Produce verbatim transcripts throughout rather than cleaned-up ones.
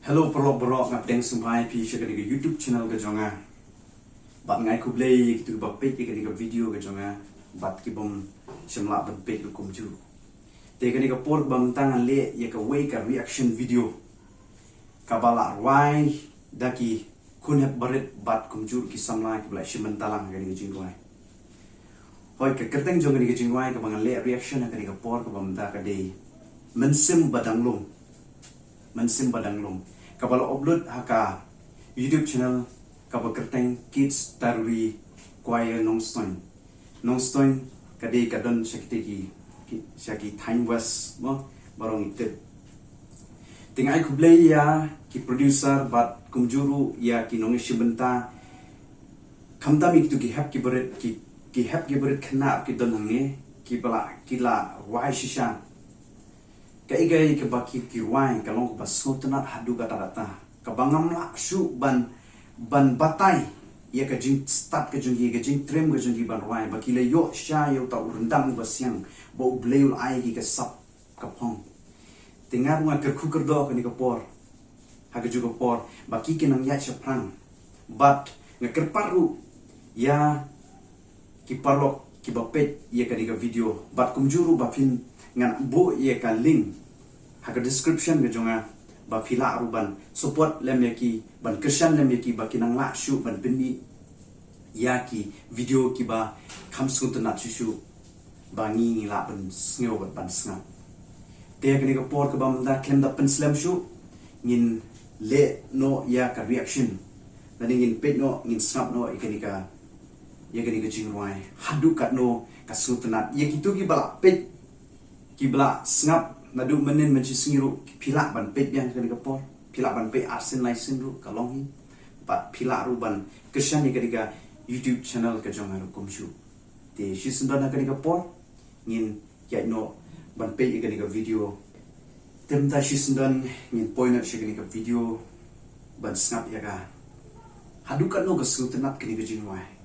Hello paralok baroh, nga pdiang sngewbha ïa phi sha kane ka YouTube channel ka jong nga. Bad nga ai khublei ïa kito kiba peit ïa kane ka video ka jong nga bad ki bym shym lah ban peit ruh kumjuh. Te kane ka por kaba mynta ngan leh ïa kawei ka reaction video kaba la rwai da ki khun hep barit bad kumjuh ki samla kiba la shim bynta lang ha kane ka jingrwai. Hooid, ka kyrteng jong kane ka jingrwai kaba ngan leh reaction ha kane ka por kaba mynta ka dei Mynsiem Ba Dang Lum. Mynsiem Ba Dang Lum, kaba la upload ha ka YouTube channel kaba kyrteng Kids Taruri Choir Nongstoiñ. Nongstoiñ ka dei ka don sha kita ki, ki, sha ki thaiñ West mo, baroh ngi tip. Te nga ai khublei ïa ki producer bad kumjuh ruh ïa ki nongïashim bynta. Khamtam ïa kito ki hep ki barit, ki, ki hep ki barit khynnah ki don hangne, kiba la, ki la rwai shisha. Kaei kaei kaba ki, ki rwai ka long kaba sngewtynnat haduh katta katta, kaba ngam lah shuh ban, ban batai ïa ka jingstad ka jong ki, ka jingtriem ka jong ki ban rwai, ba ki la ïoh sha ïa uta u ryndang uba siang, ba U Blei u la ai ïa ki ka sap ka phong. Te nga ruh nga kyrkhu kyrdoh ha kane ka por, ha kajuh ka por, ba ki kin nang ïaid shaphrang. Bad nga kyrpad ruh ïa ki paralok kiba peit ïa kane ka video bad kumjuh ruh ba phin, ngan buh ïa ka link ha ka description ka jong nga, ba phi lah ruh ban support lem ïa ki, ban kyrshan lem ïa ki ba kin nang lah shuh ban pynmih ïa ki video kiba kham sngewtynnat shuh shuh ba ngi, ngi lah ban sngew bad ban sngap. Te ha kane ka por kaba mynta khlem da pynslem shuh, ngin leh noh ïa ka reaction. Lane ngin peit noh, ngin sngap noh ïa kane ka, ïa kane ka jingrwai haduh katno ka sngewtynnat. Ïa kito kiba la peit, kiba la sngap naduh mynnin mynshisngi ruh, phi lah ban peit biang ha kane ka por, phi lah ban peit arsien laisien ruh ka long hi. Bad phi lah ruh ban kyrshan ïa kane ka YouTube channel ka jong nga ruh kumjuh. Te shisyndon ha kane ka por ngin ïaid noh ban peit ïa kane ka video. Te mynta shisyndon ngin poi noh sha kane ka video ban sngap ïa ka haduh katno ka sngewtynnat kane ka jingrwai.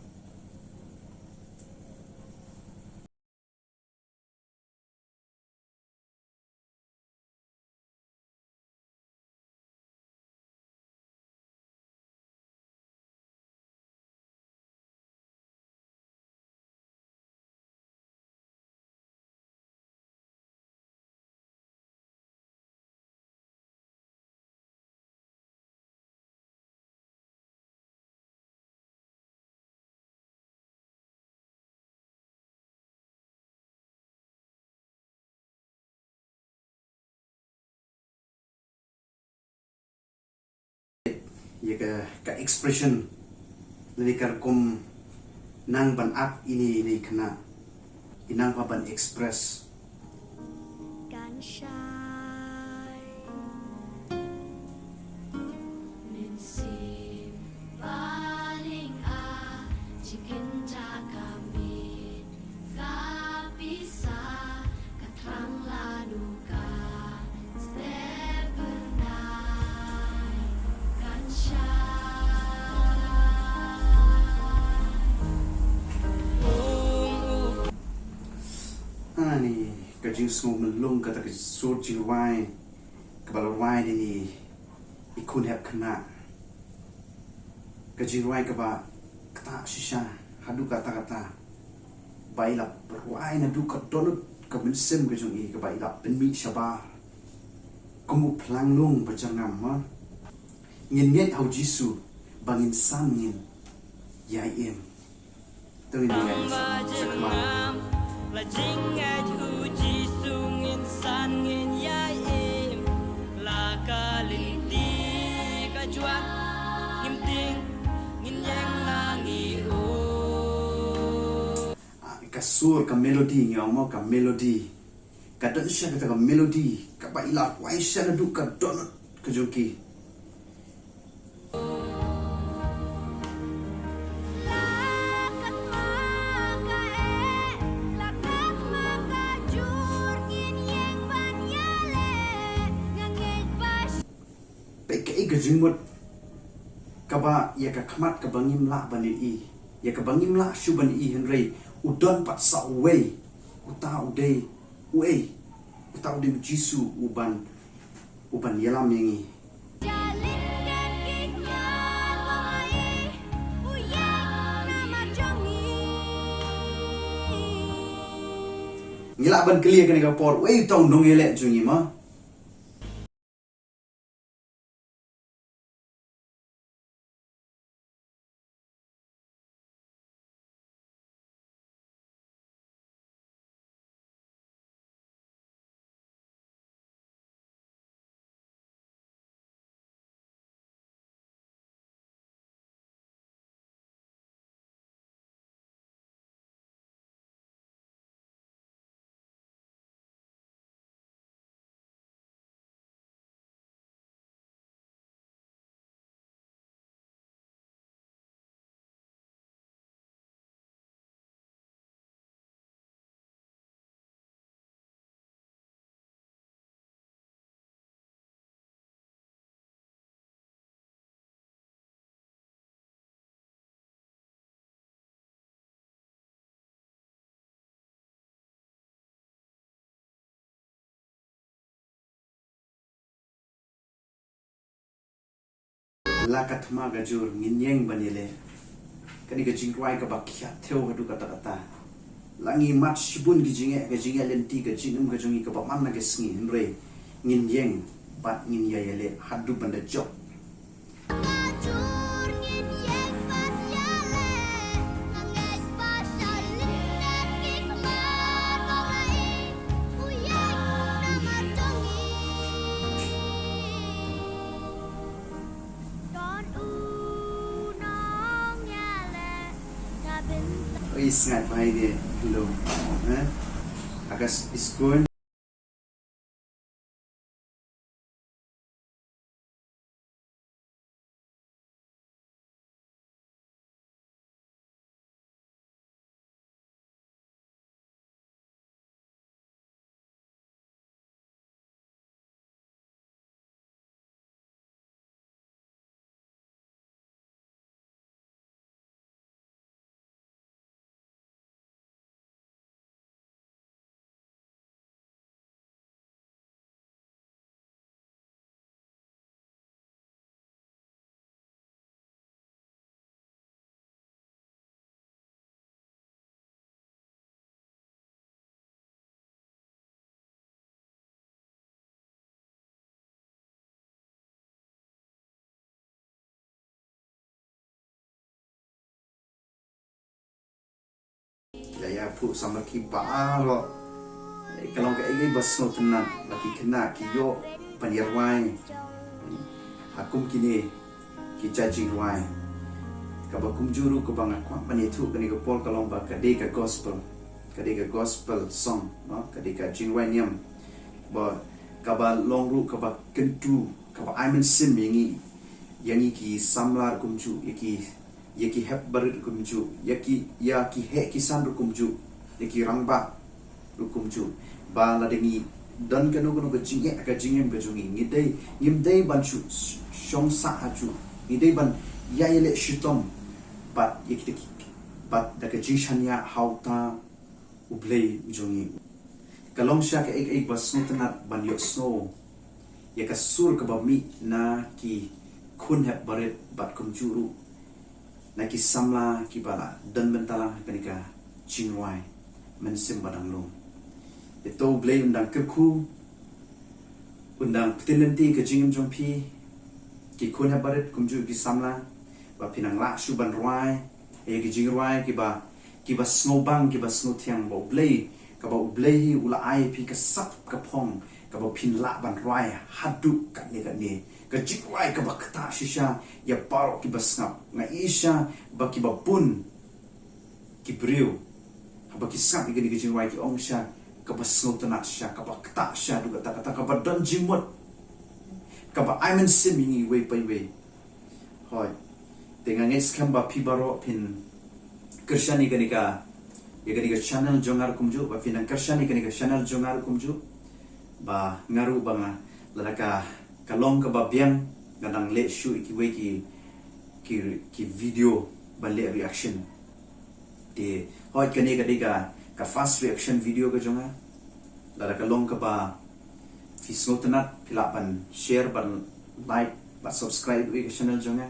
Ïa ka, ka expression, lane ka rukom nang ban act ine, ine i khynnah, i nang ba ban express. Kan shai. Mynsiem baling ah, jingkynjah ka miet ka pisa, ka thrang lano ka step bernai kan shai. Ani ka jingsngew myllung kata ka sur jingrwai kaba la rwai da ine i khun hep khynnah. Ka jingrwai kaba ktah shisha haduh katta katta, ba i la rwai naduh ka dohnud ka mynsiem ka jong i, kaba i la pynmih shabar kum u phlang lung ba jyrngam, ma. Ngin ngeit ha u Jisu ba ngin san ngin ïai im. To ngin ïai im. Sa kma. La jingngeit u Jisu ngin san ngin ïai im. La ka lynti ka juak ngim tieng ngin ïeng la ngi u. Ah, ka sur, ka melody, ngi ong mo, ka melody. Ka don shisha kata ka melody kaba i la rwai shisha naduh ka dohnud ka jong ki. Peit kaei ka jingmut kaba ïa ka khmat kaba ngim lah ban ïohi, ïa kaba ngim lah shuh ban ïohi, hynrei u don pat sa uwei, uta u dei uei? Uta u dei u Jisu uban, uban ïalam ïa ngi. Lah ban kylli ha kane ka por, wei uta u nongïaleh jong ngi mo? La ka thma ka jur ngin ïeng ban ïaleh. Kane ka jingrwai kaba khia thew haduh katta katta. La ngi mad shibun ki jingeh, ka jingeh lynti, ka jingim ka jong ngi kaba man la ka sngi, hynrei ngin ïeng bad ngin ïa ïaleh haduh ban da jop. Oi, sngat bai de, hello. Eh? Akas iskun. Ki la ïa phuh samar ki baroh. Ka long kaei kaei ba sngewtynnat ba ki khynnah ki ïoh ban ïa rwai ha kum kine ki jait jingrwai. Kaba kumjuh ruh kaba nga kwah ban ïathuh kane ka por ka long ba ka dei ka gospel, ka dei ka gospel song, no? Ka dei ka jingrwai niam ba kaba long ruh kaba kyntu, kaba ai mynsiem ïa ngi, ïa ngi ki samla ruh kumjuh, ïa ki ïa ki hep barit ruh kumjuh, ïa ki, ïa ki heh ki san ruh kumjuh, ïa ki rangbah ruh kumjuh. Ba lada ngi don kano kano ka jingeh ka jingim ka jong ngi, ngi dei, ngim dei ban shu shong sah hajuh. Ngi dei ban ïa ïaleh shitom bad ïa kita ki, bad da ka jingshaniah ha uta U Blei u jong ngi. Ka long shisha kaei kaei ba sngewtynnat ban ïohsngew ïa ka sur kaba mih na ki khun hep barit bad kumjuh ruh na ki samla kiba la don bynta lang ha kane ka jingrwai mynsiem ba dang lum. Ïa uto U Blei un dang kyrkhu, un dang pynlynti ka jingim jong phi, ki khun hep barit kumjuh ki samla, ba phin nang lah shuh ban rwai ïa ki jingrwai kiba, kiba sngewbang, kiba sngewthiang, ba U Blei, kaba U Blei hi u la ai ïa phi ka sap ka phong kaba phin lah ban rwai haduh katne katne. Ka jingrwai kaba ktah shisha ïa baroh kiba sngap. Nga i shisha ba kiba bun ki briew haba ki sngap ïa kane ka jingrwai ki ong shisha kaba sngewtynnat shisha, kaba ktah shisha haduh katta katta, kaba don jingmut, kaba ai mynsiem ïa ngi iwei pa iwei. Hooid. Te nga ngeit skhem ba phi baroh phin kyrshan ïa kane ka, ïa kane ka channel jong nga ruh kumjuh, ba phin nang kyrshan ïa kane ka channel jong nga ruh kumjuh. Ba nga ruh ba nga, lada ka, ka long kaba biang, nga dang leh shuh ïa kiwei ki, ki, ki video ban leh reaction. Te hooid, kane ka dei ka, ka first reaction video ka jong nga. Lada ka long kaba phi sngewtynnat, phi lah ban share, ban like, ban subscribe ïa ka channel jong nga.